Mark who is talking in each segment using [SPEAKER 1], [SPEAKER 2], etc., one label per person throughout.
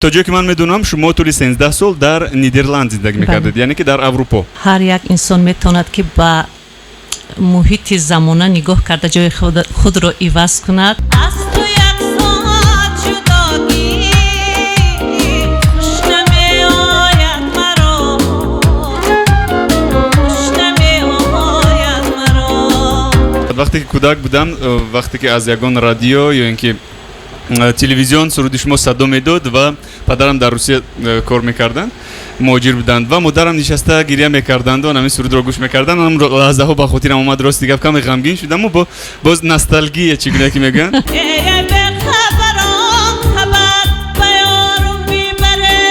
[SPEAKER 1] То ҷое ки ман медонам, шумо тӯли 13 сол дар Нидерланд зиндагӣ мекардед, яъне ки дар Аврупо.
[SPEAKER 2] Ҳар як инсон метавонад, ки ба муҳити замона нигоҳ карда, ҷои худро иваз кунад. Аз ту як соат ҷудогӣ хуш намеояд маро, хуш намеояд маро.
[SPEAKER 1] Вақте ки кӯдак будам, вақте ки аз ягон радио ё ин ки телевизион суруди шумо садо медод ва падарам дар Русия кор мекарданд, муҳоҷир буданд, ва модарам нишаста гиря мекарданд ва ҳамин сурудро гӯш мекарданд, ҳам лаҳзаҳо ба хотирам омад. Рости гап, каме ғамгин шудаму боз ностальгия, чӣ гуна ки мегӯянд.
[SPEAKER 2] Эй бехабарон, хабар ба ёрум мебаре,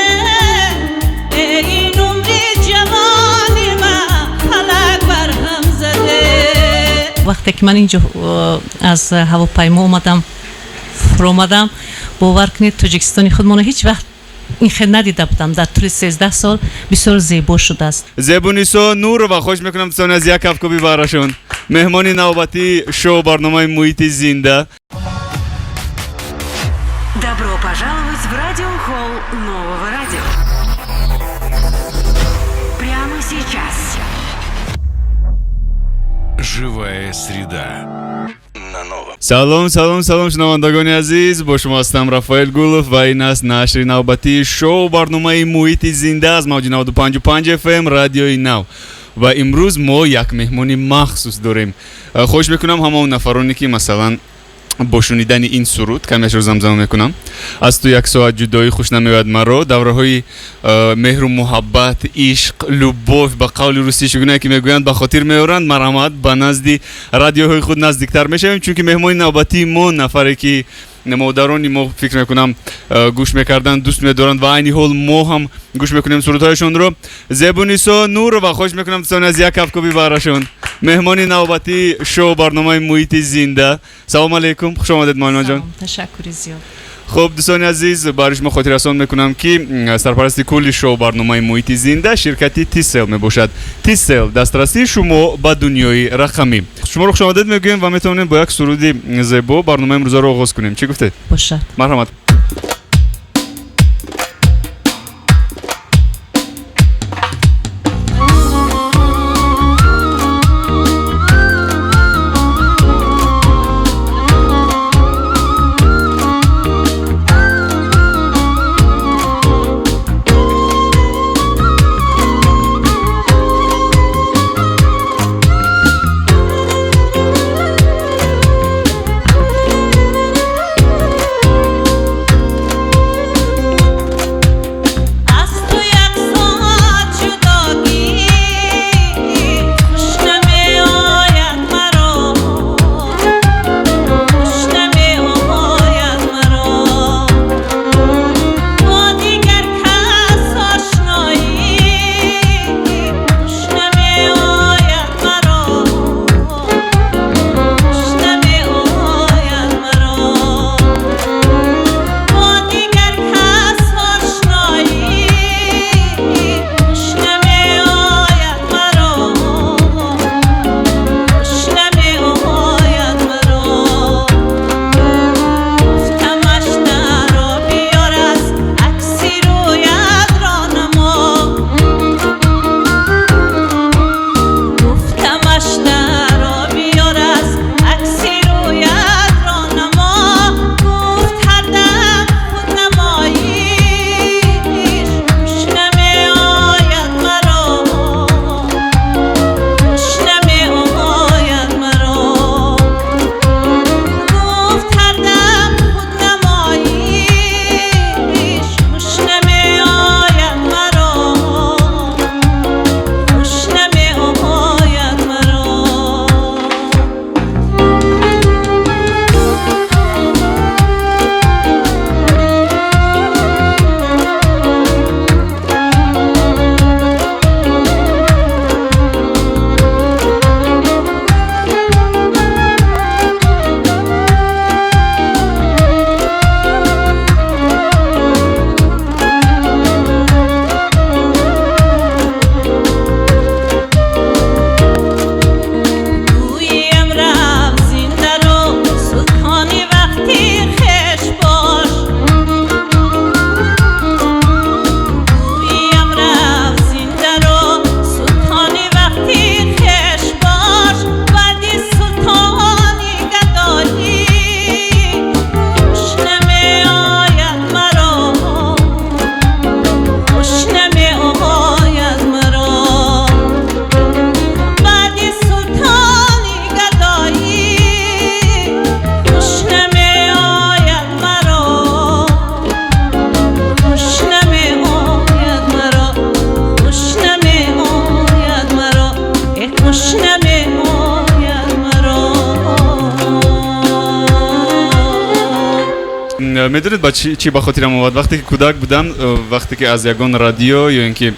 [SPEAKER 2] эй ин умри ҷавони ман фалак барҳам заде. Вақте ки ман инҷо аз ҳавопаймо омадам, фуромадам, бовар кунед, Тоҷикистони худмонро ҳеҷ вақт ин хел надида будам. Дар тӯли 13 сол бисёр зебо шудааст.
[SPEAKER 1] Зебунисо Нурова, хоҳиш мекунам, дӯстони аз як кафкӯби барашон, меҳмони навбатии шоу барномаи «Муҳити зинда».
[SPEAKER 3] Добро пожаловать в радиохолл нового радио. Прямо сейчас.
[SPEAKER 4] Живая среда. На новом.
[SPEAKER 1] Салом, салом, салом, шунавандагони азиз! Бо шумо ҳастам Рафаэл Гулов ва ин аст нашри навбатии шоу барномаи «Муҳити зинда» аз мавҷи 95,5 FM, Радиои Нав. Ва имрӯз мо як меҳмони махсус дорем. Хоҳиш мекунам, ҳама он нафароне, ки масалан бо шунидани ин суруд, камешро замзама мекунам, «Аз ту як соат ҷудоӣ хуш намеояд маро», давраҳои меҳру муҳаббат, ишқ, любовь, ба қавли русӣ чӣ гуна ки мегӯянд, ба хотир меоранд, марҳамат, ба назди радиоҳои худ наздиктар мешавем, чунки меҳмони навбатии мо нафаре, ки модарони мо, фикр мекунам, гӯш мекарданд, дӯст медоранд ва айни ҳол мо ҳам гӯш мекунем сурудҳояшонро. Зебунисо Нурова, хоҳиш мекунам, дӯстони аз як кафкӯби барашон, меҳмони навбатии шоу барномаи «Муҳити зинда». Салому алейкум, хуш омадед, муаллимаҷон.
[SPEAKER 2] Салом, ташаккури зиёд.
[SPEAKER 1] Хуб, дӯстони азиз, барои шумо хотиррасон мекунам, ки сарпарасти кулли шоу барномаи «Муҳити зинда» ширкати Тисел мебошад. Тисел — дастрасии шумо ба дунёи рақамӣ. Шуморо хушомадед мегӯем ва метавонем бо як суруди зебо барномаи имрӯзаро оғоз кунем. Чӣ гуфтед?
[SPEAKER 2] Бошад.
[SPEAKER 1] Марҳамат. Медонед, ба чӣ ба хотирам омад? Вақте ки кӯдак будам, вақте ки аз ягон радио ё ин ки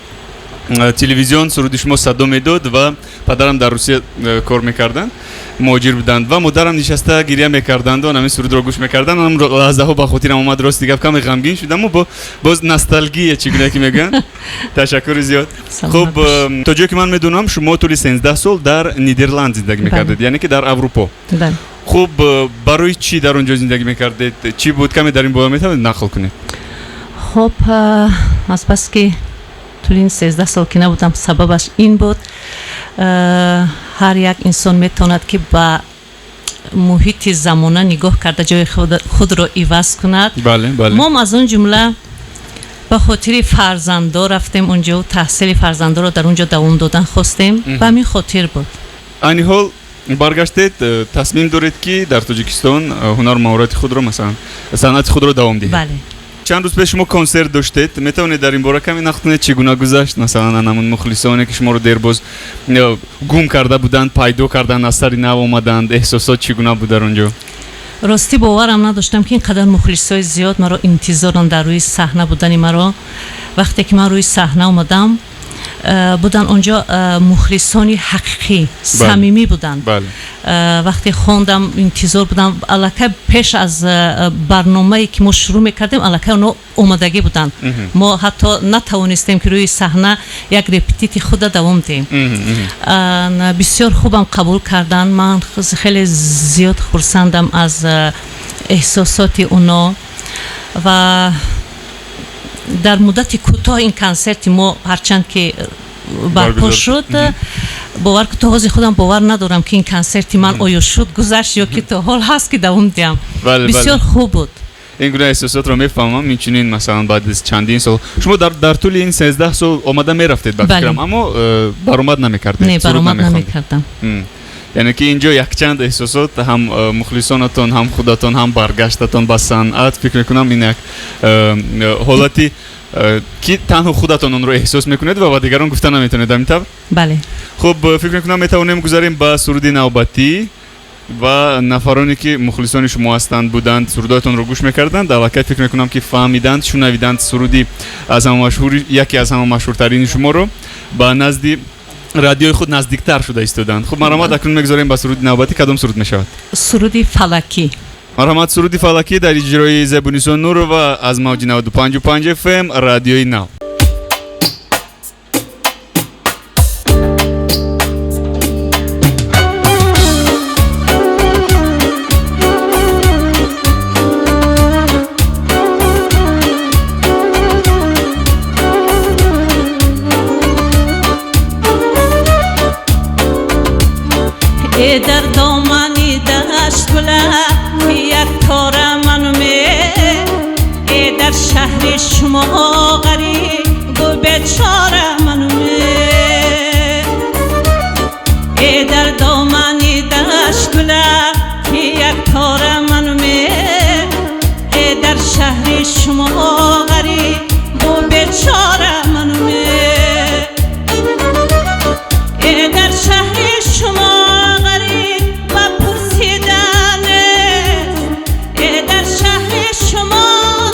[SPEAKER 1] телевизион суруди шумо садо медод ва падарам дар Русия кор мекарданд, муҳоҷир буданд, ва модарам нишаста гиря мекарданд ва ҳамин сурудро гӯш мекарданд. Ҳам лаҳзаҳо ба хотирам омад, рости гап, каме ғамгин шудам ва боз ностальгия, чӣ гуна ки мегӯянд. Ташаккури зиёд. Хуб, то ҷое ки ман медонам, шумо тӯли 13 сол дар Нидерланд зиндагӣ мекардед, яъне ки дар Аврупо. Хуб, барои чӣ дар он ҷо зиндагӣ мекардед? Чӣ буд? Каме дар ин бора метавонед нақл кунед?
[SPEAKER 2] Хуб, азбаски тӯли ин 13 сол ки набудам, сабабаш ин буд, ҳар як инсон метавонад, ки ба муҳити замона нигоҳ карда ҷои худро иваз кунад.
[SPEAKER 1] Бале, бале.
[SPEAKER 2] Мо аз он ҷумла ба хотири фарзандо рафтем онҷо, таҳсили фарзандоро дар он ҷо давом додан хостем, ба ҳамин хотир буд.
[SPEAKER 1] Айни ҳол баргаштед, тасмим доред, ки дар Тоҷикистон ҳунару маҳорати худро, масалан, санъати худро давом диҳед?
[SPEAKER 2] Бале.
[SPEAKER 1] Чанд рӯз пеш шумо консерт доштед, метавонед дар ин бора каме нақл кунед, чӣ гуна гузашт? Масалан, анамун мухлисоне, ки шуморо дербоз гум карда буданд, пайдо карданд, аз сари нав омаданд, эҳсосот чӣ гуна буд дар он ҷо?
[SPEAKER 2] Ростӣ, боварам надоштам, ки ин қадар мухлисои зиёд маро интизоранд дар рӯи саҳна будани маро. Вақте ки ман рӯи саҳна омадам, буданд онҷо мухлисони ҳақиқӣ, самимӣ буданд. Вақте хондам, интизор будам, аллакай пеш аз барномае ки мо шурӯъ мекардем, аллакай онҳо омодагӣ буданд. Мо ҳатто натавонистем, ки рӯи саҳна як репетити худа давом диҳем. Бисёр хубам қабул карданд. Ман хеле зиёд хурсандам аз эҳсосоти оно ва дар муддати кӯтоҳ ин консерти мо ҳарчанд ки барпо шуд, бовар ку, то ҳозир худам бовар надорам, ки ин консерти ман оё шуд, гузашт ё ки то ҳол ҳаст, ки давом диҳам. Бисёр хуб буд.
[SPEAKER 1] Ин гуна эҳсосотро мефаҳмам. Инчунин, масалан, баъд аз чандин сол шумо дар тӯли ин 13 сол омада мерафтед, ба фикрам, аммо баромад намекардед?
[SPEAKER 2] Не, баромад намекардам.
[SPEAKER 1] Яъне ки инҷо якчанд эҳсосот, ҳам мухлисонатон, ҳам худатон, ҳам баргаштатон ба санъат. Фикр мекунам, ин як ҳолати, ки танҳо худатон онро эҳсос мекунед ва ба дигарон гуфта наметавонед, ҳамин тавр?
[SPEAKER 2] Бале.
[SPEAKER 1] Хуб, фикр мекунам, метавонем гузарем ба суруди навбатӣ ва нафароне, ки мухлисони шумо ҳастанд, буданд, сурудҳоятонро гӯш мекарданд, аллакай фикр мекунам, ки фаҳмиданд, шунавиданд суруди аз ҳама машҳури, яке аз ҳама машҳуртарини шуморо, ба назди радиои худ наздиктар шуда истоданд. Хуб, марҳамат, акнун мегузорем ба суруди навбатӣ. Кадом суруд мешавад?
[SPEAKER 2] Суруди «Фалакӣ».
[SPEAKER 1] Марҳамат, суруди «Фалакӣ» дар иҷрои Зебунисо Нурова аз мавҷи 95,5 ФМ, Радиои Нав.
[SPEAKER 2] Дар домани дашт гула як тора мануме, э дар шаҳри шумо ғарибу бечора мануме, э дар домани дашт гула як тора мануме, э дар шаҳри шумо ғарибу бечора мануме, э дар шаҳри шумо ғариб ва пурсидане, э дар шаҳри шумо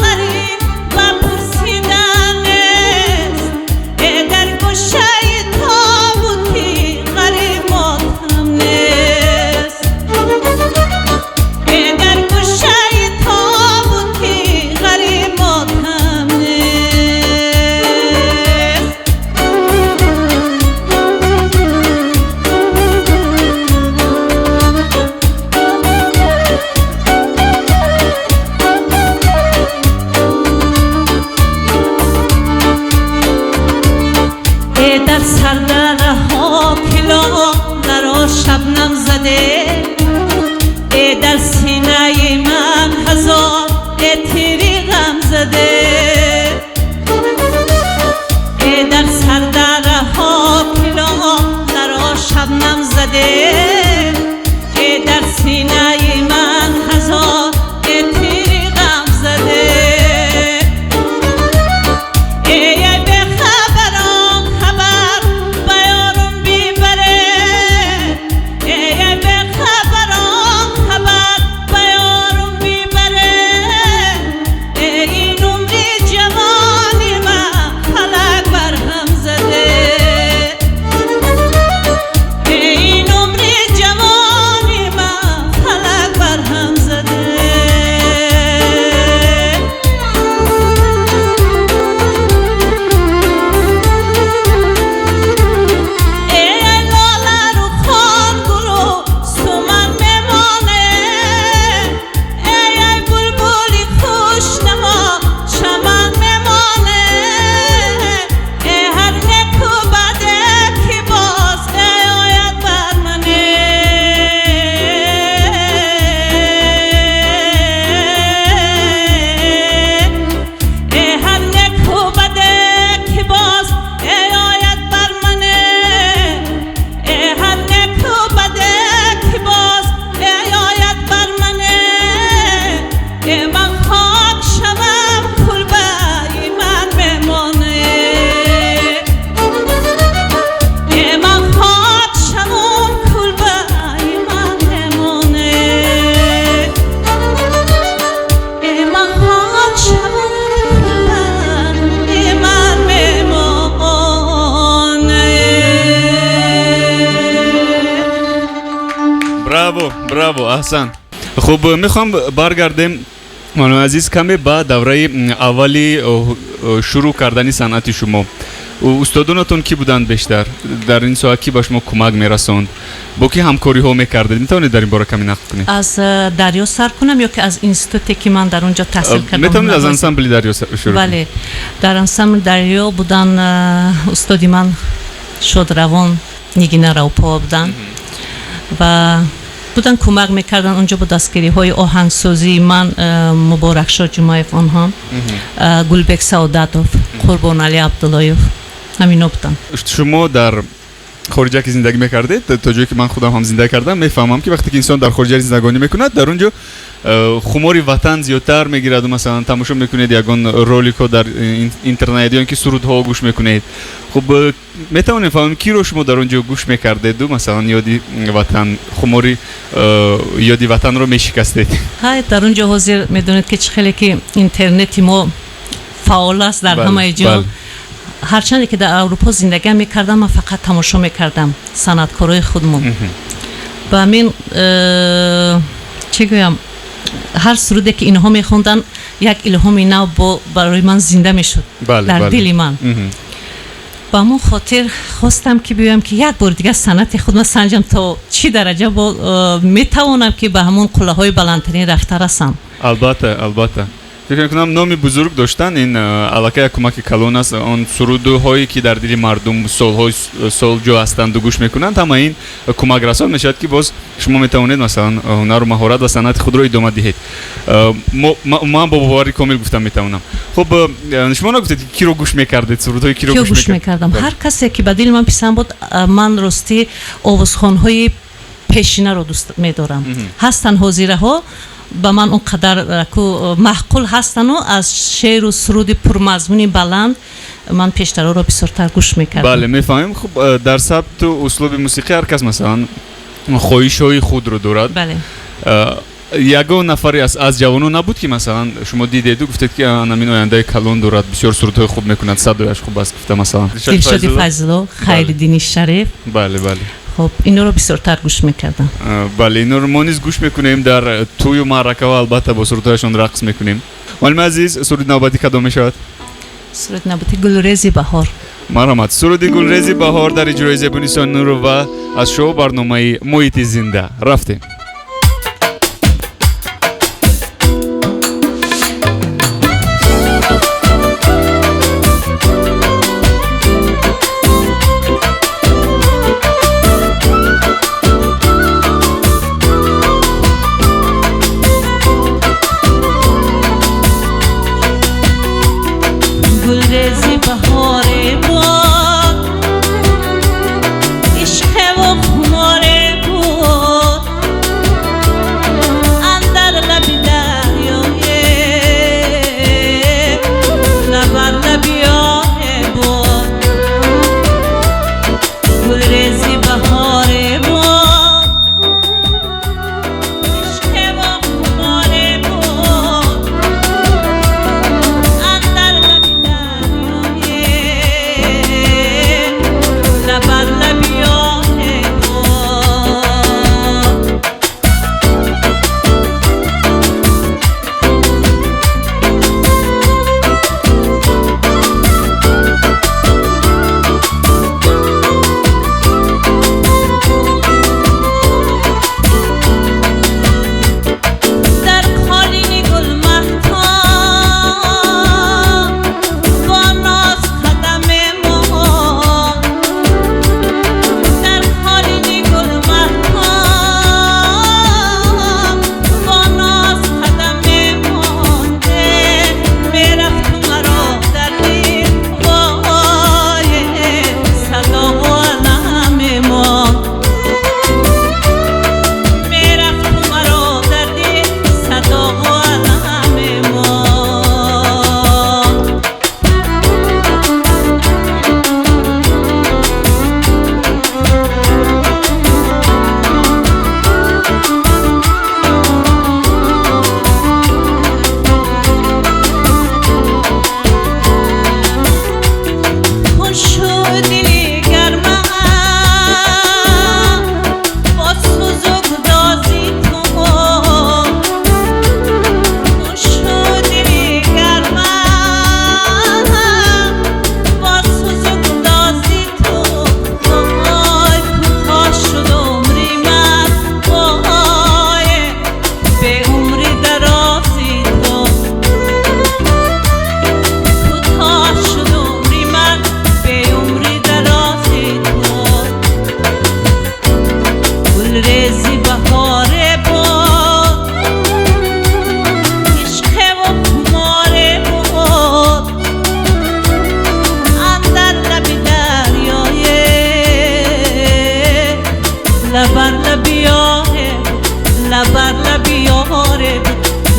[SPEAKER 2] ғариб ва пурсиданест, э дар гӯшаи тобути ғариб мотам нест, э дар гӯшаи тобути ғариб мотам нест. Э дар сардараҳо ҳилоларо шабнам заде, э дар синаи ман ҳазор э тири ғам заде, э дар сардараҳо ҳилоларо шабнам заде, э дар синаи ман ҳазор э тири ғам заде. Эй бехабарон, хабар ба ёрум бибаре, эй бехабарон, хабар ба ёрум бибаре.
[SPEAKER 1] Аҳсан. Хуб, мехоҳам баргардем, муаллими азиз, каме ба давраи аввали шурӯъ кардани санъати шумо. Устодонатон кӣ буданд бештар? Дар ин соҳа кӣ ба шумо кӯмак мерасонд? Бо кӣ ҳамкориҳо мекардед? Метавонед дар ин бора каме нақл кунед?
[SPEAKER 2] Аз Дарё сар кунам ё ки аз институте, ки ман дар он ҷо таҳсил кардам?
[SPEAKER 1] Метавонед аз ансамбли Дарё шурӯъ кунед.
[SPEAKER 2] Бале, дар ансамбли Дарё будан устоди ман шодравон Нигина Раупова буданд ва будан кӯмак мекарданд онҷо бо дастгириҳои оҳангсозии ман Муборакшо Ҷумаев, онҳо Гулбек Саодатов, Қурбоналӣ Абдуллоев, ҳамино буданд.
[SPEAKER 1] Шумо дар хориҷа ки зиндагӣ мекардед, то ҷое ки ман худам ҳам зиндагӣ кардам, мефаҳмам, ки вақте ки инсон дар хориҷа зиндагонӣ мекунад, дар он ҷо хумори ватан зиёдтар мегираду, масалан, тамошо мекунед ягон роликҳо дар интернет ё ин ки сурудҳо гӯш мекунед. Хуб, метавонем фаҳмем, киро шумо дар он ҷо гӯш мекардеду, масалан, ёди ватан, хумори ёди ватанро мешикастед?
[SPEAKER 2] Ҳай, дар он ҷо ҳозир медонед, ки чӣ хеле ки интернети мо фаъол аст дар ҳамаи ҷо. Ҳарчанде ки дар Аврупо зиндагӣ мекардам, ман фақат тамошо мекардам санъаткорои худмон. Ба ҳамин чӣ гӯям, ҳар суруде ки инҳо мехонданд, як илҳоми нав барои ман зинда мешуд дар дили ман. Ба ҳамон хотир хостам, ки биёям, ки як бори дигар санъати худро санҷам, то чӣ дараҷа бо метавонам, ки ба ҳамон қуллаҳои баландтарин рафта расам.
[SPEAKER 1] Албатта, албатта, фикр мекунам, номи бузург доштан ин аллакай як кӯмаки калон аст. Он сурудҳое, ки дар дили мардум солҳои сол ҷо ҳастанду гӯш мекунанд, ҳама ин кӯмакрасон мешавад, ки боз шумо метавонед, масалан, ҳунару маҳорат ва санъати худро идома диҳед. Ман бо бовари комил гуфтам метавонам. Хуб, шумо нагуфтед, ки киро гӯш мекардед, сурудҳои киро
[SPEAKER 2] гӯш мекардам? Ҳар касе, ки ба дили ман писанд буд. Ман ростӣ овозхонҳои пешинаро дӯст медорам. Ҳастанд ҳозираҳо, ба ман он қадар маъқул ҳастану аз шеъру суруди пурмазмуни баланд ман пештароро бисёртар гӯш мекардам.
[SPEAKER 1] Бале, мефаҳмем. Хуб, дар сабту услуби мусиқӣ ҳар кас, масалан, хоҳишҳои худро дорад.
[SPEAKER 2] Бале.
[SPEAKER 1] Ягон нафаре аз ҷавонон набуд, ки, масалан, шумо дидеду гуфтед, ки анамин ояндаи калон дорад, бисёр сурудҳои хуб мекунад, садояш хуб аст, гуфта, масалан?
[SPEAKER 2] Дилшоди Файзулло, Хайриддини Шариф.
[SPEAKER 1] Бале, бале.
[SPEAKER 2] Хуб, инҳоро бисёртар гӯш мекардам.
[SPEAKER 1] Бале, инҳоро мо низ гӯш мекунем дар тӯю маъракаҳо, албатта, бо сурудҳояшон рақс мекунем. Муаллими азиз, суруди навбатӣ кадом мешавад?
[SPEAKER 2] Суруди навбатӣ «Гулрези баҳор».
[SPEAKER 1] Марҳамат, суруди «Гулрези баҳор» дар иҷрои Зебунисо Нурова аз шоу барномаи «Муҳити зинда». Рафтем.
[SPEAKER 2] Гулрези баҳоре буд, ишқеву хуморе буд, андар лаби дарёе, лабар лаби оҳе буд. Гулрези баҳоре буд, ишқеву хуморе буд, андар лаби дарёе.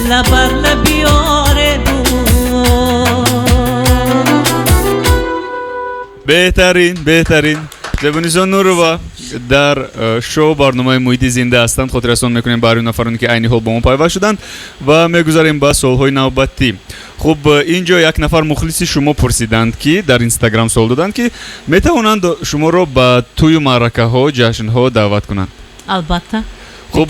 [SPEAKER 2] Лаб бар лаб ёри дӯст.
[SPEAKER 1] Беҳтарин, беҳтарин. Зебунисо Нурова дар шоу барномаи Муҳити зинда ҳастанд. Хотиррасон мекунем ба ҳар нафароне, ки айни ҳол бо мо пайваст шуданд, ва мегузарем ба суолҳои навбатӣ. Хуб, ин ҷо як нафар мухлиси шумо пурсиданд, ки дар Инстаграм суол доданд, ки метавонанд шуморо ба тӯю маъракаҳо, ҷашнҳо даъват кунанд?
[SPEAKER 2] Албатта.
[SPEAKER 1] Хуб,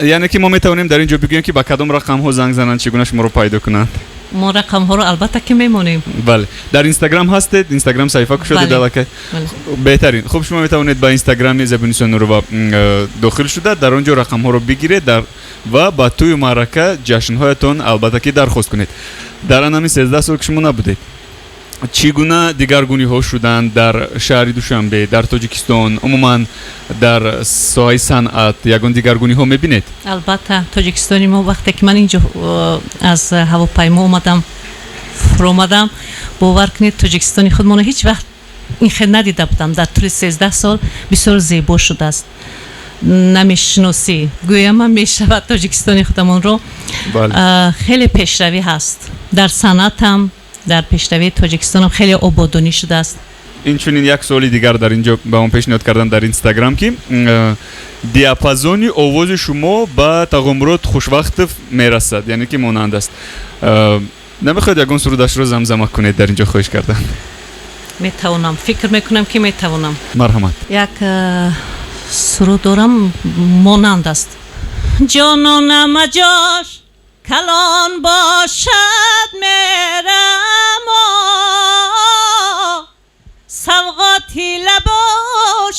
[SPEAKER 1] яъне ки мо метавонем дар ин ҷо бигӯем, ки ба кадом рақамҳо занг зананд, чӣ гуна шуморо пайдо кунанд?
[SPEAKER 2] Мо рақамҳоро албатта ки мемонем.
[SPEAKER 1] Бале, дар Инстаграм ҳастед, Инстаграм саҳифа кушодед аллакай. Беҳтарин. Хуб, шумо метавонед ба Инстаграми Зебунисо Нурова дохил шуда, дар он ҷо рақамҳоро бигиред ва ба тӯю маърака, ҷашнҳоятон албатта ки дархост кунед. Дар ан ҳамин 13 сол, ки шумо набудед, чӣ гуна дигаргуниҳо шуданд дар шаҳри Душанбе, дар Тоҷикистон, умуман дар соҳаи санъат ягон дигаргуниҳо мебинед?
[SPEAKER 2] Албатта, Тоҷикистони мо, вақте ки ман инҷо аз ҳавопаймо омадам, фуромадам, бовар кунед, Тоҷикистони худмонро ҳеҷ вақт ин хел надида будам. Дар тӯли 13 сол бисёр зебо шудааст, намешиносӣ, гӯяма мешавад Тоҷикистони худамонро. Хеле пешравӣ ҳаст дар санъатам, дар пешравии Тоҷикистонам хеле ободонӣ шудааст.
[SPEAKER 1] Инчунин як суоли дигар дар ин ҷо ба мо пешниҳод карданд дар Инстаграм, ки диапазони овози шумо ба Тағомурод Хушвақтов мерасад, яъне ки монанд аст. Намехоҳед ягон сурудашро замзама кунед? Дар ин ҷо хоҳиш карданд.
[SPEAKER 2] Метавонам, фикр мекунам, ки метавонам.
[SPEAKER 1] Марҳамат.
[SPEAKER 2] Як суруд дорам, монанд аст. Ҷононам, ҷош калон бошад, мерамо, савғоти лабош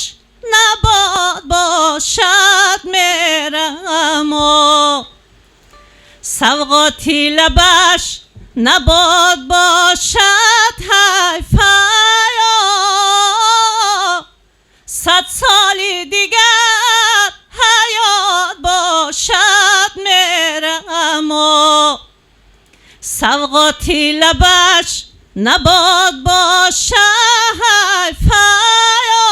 [SPEAKER 2] набод бошад, мерамо, савғоти лабаш набод бошад, ҳайфаё, 100 соли дигар ҳаёт бошад, мерамо, савғоти лабаш набод бошад, ҳайфаё,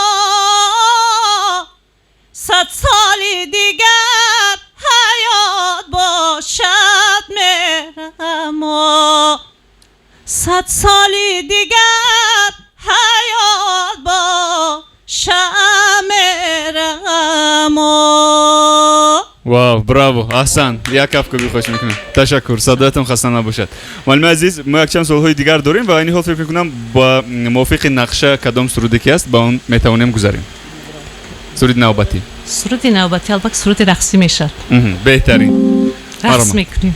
[SPEAKER 2] 100 соли дигар ҳаёт бошад, мерамо, 100 соли дигар ҳаёт бошад, мерамо.
[SPEAKER 1] Вау, браво, аҳсан, як кафкӯбӣ хоҳиш мекунам. Ташаккур, садоятон хаста набошад. Муаллими азиз, мо якчанд суолҳои дигар дорем ва айни ҳол фикр мекунам, ба мувофиқи нақша кадом суруде ки аст, ба он метавонем гузарем. Суруди навбатӣ.
[SPEAKER 2] Суруди навбатӣ албатта суруди рақсӣ мешавад.
[SPEAKER 1] Беҳтарин.
[SPEAKER 2] Рақс мекунем.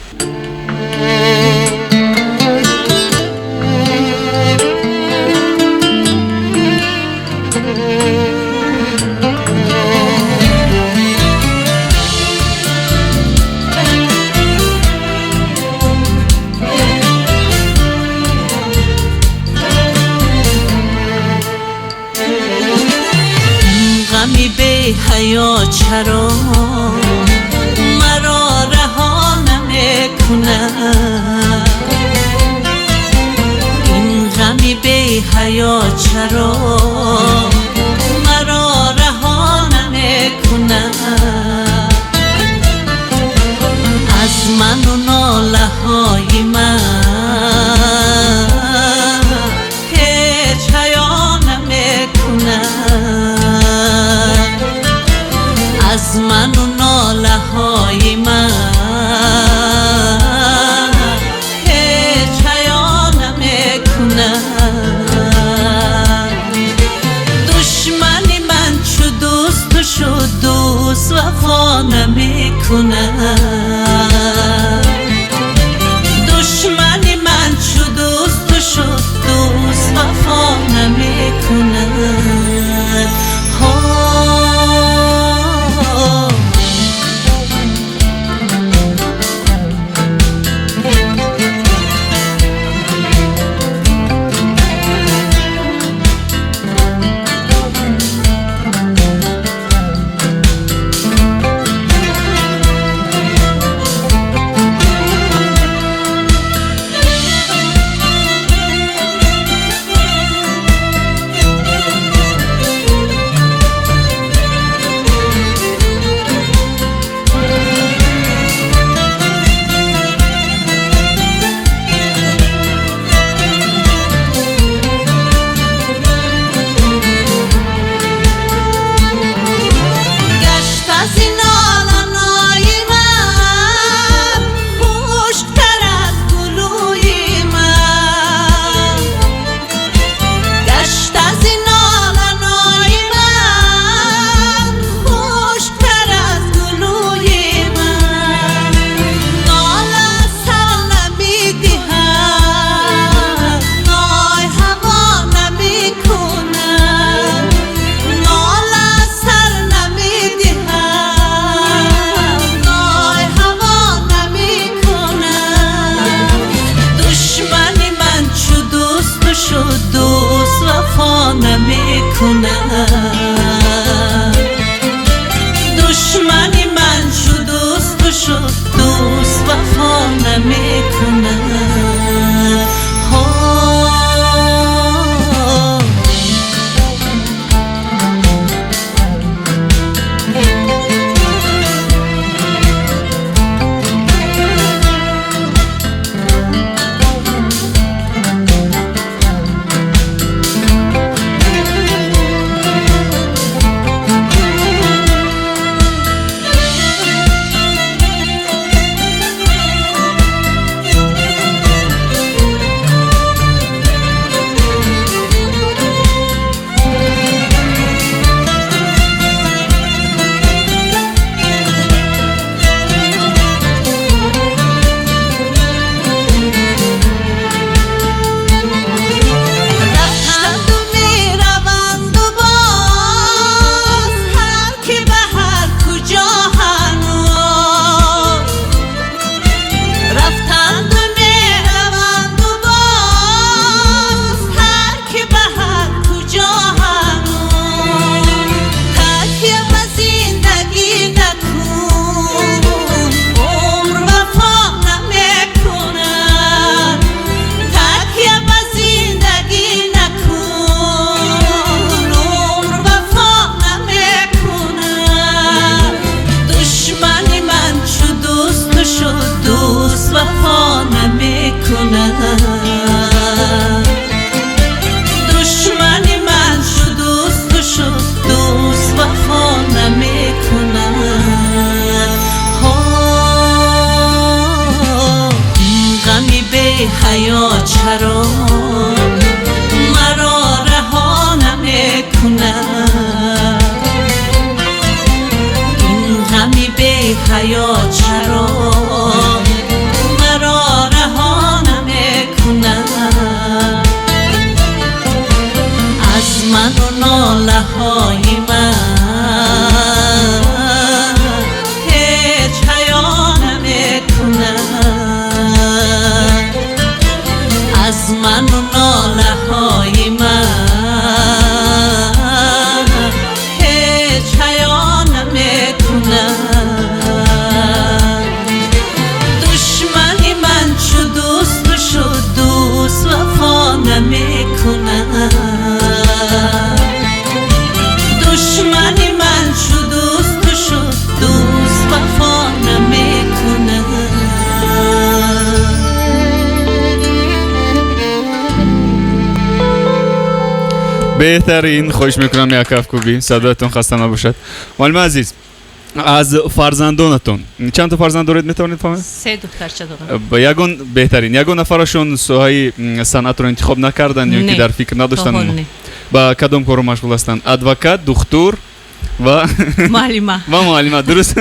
[SPEAKER 2] Беҳаё чаро маро раҳо намекунад? Ин ғами беҳаё чаро маро раҳо намекунад? Аз ману нолаҳои ман ҳеҷ ҳаё намекунад. Аз ману нолаҳои ман ҳеҷ ҳаё намекунад. Душмани ман чу дӯсту шуд дӯст, вафо намекунад. Душмани намекунад. Душмани ман чу дӯст шуд, дӯст вафо намекунад. Душмани ман чу дӯст шуд, дӯст вафо намекунад. Ин ғами беҳаё чаро маро раҳо намекунад? Ин ғами беҳаё чаро маро раҳо намекунад? Аз ману нолаҳои ман ҳеҷ ҳаё намекунад. Аз ману нолаҳои ман ҳеҷ ҳаё намекунад. Душмани ман чу дӯст шуд, дӯст вафо намекунад. Душмани ман чу дӯст шуд, дӯст вафо намекунад.
[SPEAKER 1] Беҳтарин, хоҳиш мекунам як кафкӯбӣ, садоятон хаста набошад. Муаллими азиз, аз фарзандонатон чанд то фарзанд доред, метавонед фаҳмед?
[SPEAKER 2] Се духтарча дорам.
[SPEAKER 1] Ягон беҳтарин, ягон нафарашон соҳаи санъатро интихоб накарданд ё ки дар фикр надоштанд? Ба кадом кору машғул ҳастанд? Адвокат, духтур ва
[SPEAKER 2] муаллима.
[SPEAKER 1] Ва муаллима, дуруст?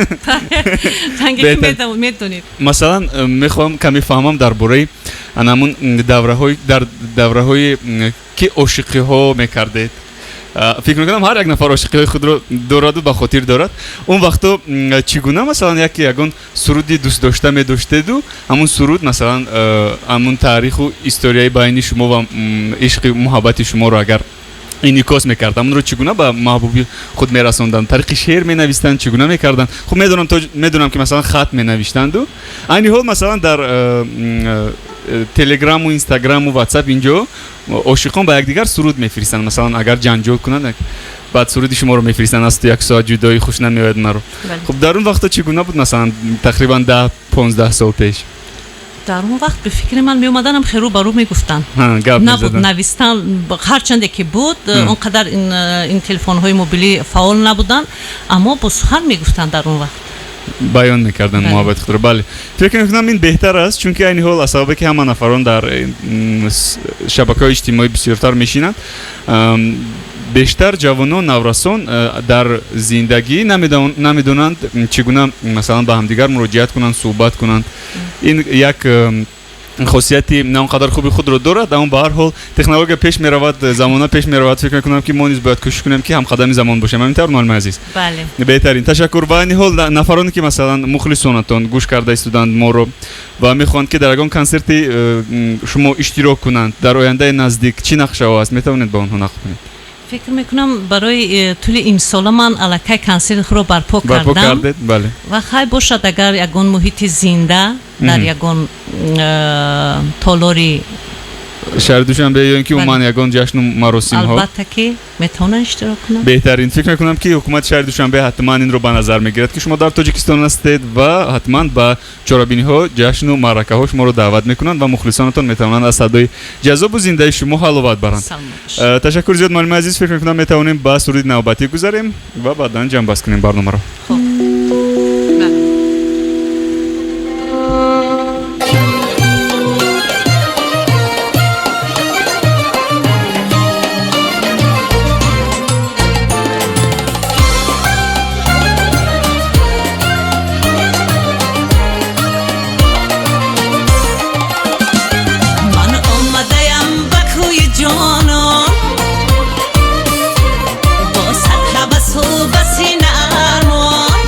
[SPEAKER 2] Танге ки медонед.
[SPEAKER 1] Масалан, мехоҳам каме фаҳмам дар бораи анамун давраҳои, дар давраҳои ки ошиқиҳо мекардед. Фикр мекунам ҳар як нафар ошиқиҳои худро дораду ба хотир дорад. Он вақто чӣ гуна масалан яке ягон суруди дӯстдошта медоштеду ҳамун суруд масалан ҳамун таъриху историяи байни шумо ва ишқи муҳаббати шуморо агар инъикос мекард, ҳамонро чӣ гуна ба маҳбуби худ мерасонданд? Тариқи шеър менавистанд, чӣ гуна мекарданд? Хуб медонам ки масалан хат менавиштанду айни ҳол масалан дар телеграму инстаграму ватсап инҷо ошиқон ба якдигар суруд мефиристанд. Масалан агар ҷанҷол кунанд, баъд суруди шуморо мефиристанд, аз ту як соат ҷудоӣ хуш намеояд маро. Хуб дар он вақто чӣ гуна буд масалан тақрибан 10-15 сол пеш?
[SPEAKER 2] Дар он вақт ба фикри ман меомаданам хело баро мегуфтанд. Набуд навистан, ҳарчанде ки буд, он қадар ин телефонҳои мобилӣ фаъол набуданд, аммо бо сухан мегуфтанд дар он вақт.
[SPEAKER 1] Баён мекарданд муҳаббати худро. Бале, фикр мекунам ин беҳтар аст, чунки айни ҳол аз сабабе ки ҳама нафарон дар шабакаҳои иҷтимоӣ бисёртар мешинанд, бештар ҷавонон, наврасон дар зиндагӣ намедонанд чӣ гуна масалан ба ҳамдигар муроҷиат кунанд, суҳбат кунанд. Ин як хосияти на он қадар хуби худро дорад, аммо ба ҳар ҳол технология пеш меравад, замона пеш меравад. Фикр мекунам ки мо низ бояд кӯшиш кунем ки ҳамқадами замон бошем. Ҳамин тавр, муаллими азиз?
[SPEAKER 2] Бале.
[SPEAKER 1] Беҳтарин, ташаккур. Ва айни ҳол нафароне ки масалан мухлисонатон гӯш карда истоданд моро ва мехоҳанд ки дар ягон консерти шумо иштирок кунанд дар ояндаи наздик, чӣ нақшаҳо аст, метавонед ба онҳо нақл кунед?
[SPEAKER 2] Фикр мекунам, барои тӯли имсола ман аллакай консерти худро барпо
[SPEAKER 1] барпо
[SPEAKER 2] кардам.
[SPEAKER 1] Кардед, бале.
[SPEAKER 2] Ва хай бошад, агар ягон муҳити зинда дар ягон толори
[SPEAKER 1] шаҳри Душанбе ё ин ки
[SPEAKER 2] Бале.
[SPEAKER 1] умуман ягон ҷашну маросимҳо,
[SPEAKER 2] Албатта ки метавонанд иштирок кунанд.
[SPEAKER 1] Беҳтарин. Фикр мекунам, ки ҳукумати шаҳри Душанбе ҳатман инро ба назар мегирад, ки шумо дар Тоҷикистон ҳастед, ва ҳатман ба чорабиниҳо, ҷашну маъракаҳо шуморо даъват мекунанд ва мухлисонатон метавонанд аз садои ҷаззобу зиндаи шумо ҳаловат баранд.
[SPEAKER 2] Саломат бошед.
[SPEAKER 1] Ташаккур зиёд, муаллими азиз. Фикр мекунам, метавонем ба суруди навбатӣ гузарем ва баъдан ҷамъбаст кунем барномаро.
[SPEAKER 2] Хуб. Бале. Ман омадаям ба кӯи ҷонон бо сад ҳавасу ба сина армон.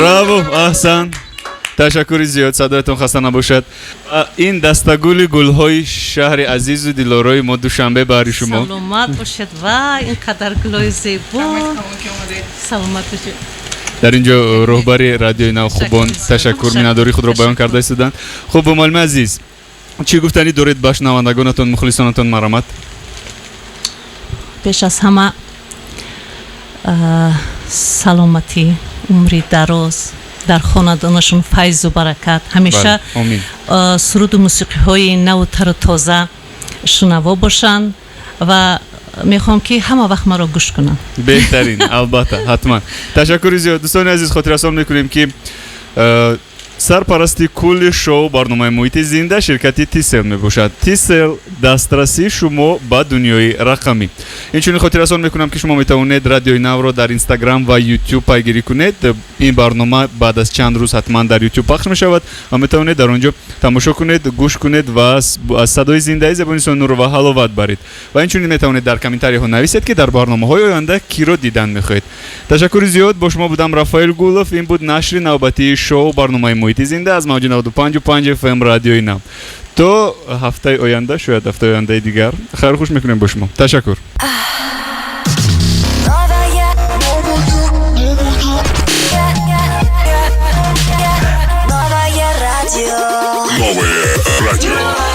[SPEAKER 1] Браво, аҳсан, ташаккури зиёд, садоятон хаста набошад. Ин дастагули гулҳои шаҳри азизу дилорои мо Душанбе баҳри шумо.
[SPEAKER 2] Саломат бошед. Ва ин қадар гулҳои зебо, саломат бошед.
[SPEAKER 1] Дар ин ҷо роҳбари Радиои Нав хубон ташаккур, миннатдории худро баён карда истоданд. Хуб, муаллими азиз, чӣ гуфтанӣ доред ба шунавандагонатон, мухлисонатон? Марҳамат.
[SPEAKER 2] Пеш аз ҳама, саломатӣ, умри дароз, дар хонадонашон файзу баракат, ҳамеша суруду мусиқиҳои наву тару тоза шунаво бошанд ва мехоҳам, ки ҳама вақт маро гӯш кунанд.
[SPEAKER 1] Беҳтарин, албатта, ҳатман. Ташаккури зиёд. Дӯстони азиз, хотиррасон мекунем, ки сарпарасти кулли шоу барномаи «Муҳити зинда» ширкати Тисел мебошад. Тисел — дастрасии шумо ба дунёи рақамӣ. Инчунин хотиррасон мекунам, ки шумо метавонед Радиои Навро дар Инстаграм ва Ютуб пайгирӣ кунед. Ин барнома баъд аз чанд рӯз ҳатман дар Ютуб пахш мешавад ва метавонед дар он ҷо тамошо кунед, гӯш кунед ва аз садои зиндаи Зебонисо Нурова ҳаловат баред. Ва инчунин метавонед дар комментариҳо нависед, ки дар барномаҳои оянда киро дидан мехоҳед. Ташаккури зиёд, бо шумо будам Рафаэл Гулов. Ин буд нашри навбатии шоу барномаи «Муҳити зинда» аз мавҷи 95,5 ФМ Радиои Нав. То ҳафтаи оянда, шояд ҳафтаи ояндаи дигар, хайру хуш мекунем бо шумо. Ташаккур.
[SPEAKER 5] Новое, новое радио.
[SPEAKER 4] Новое радио.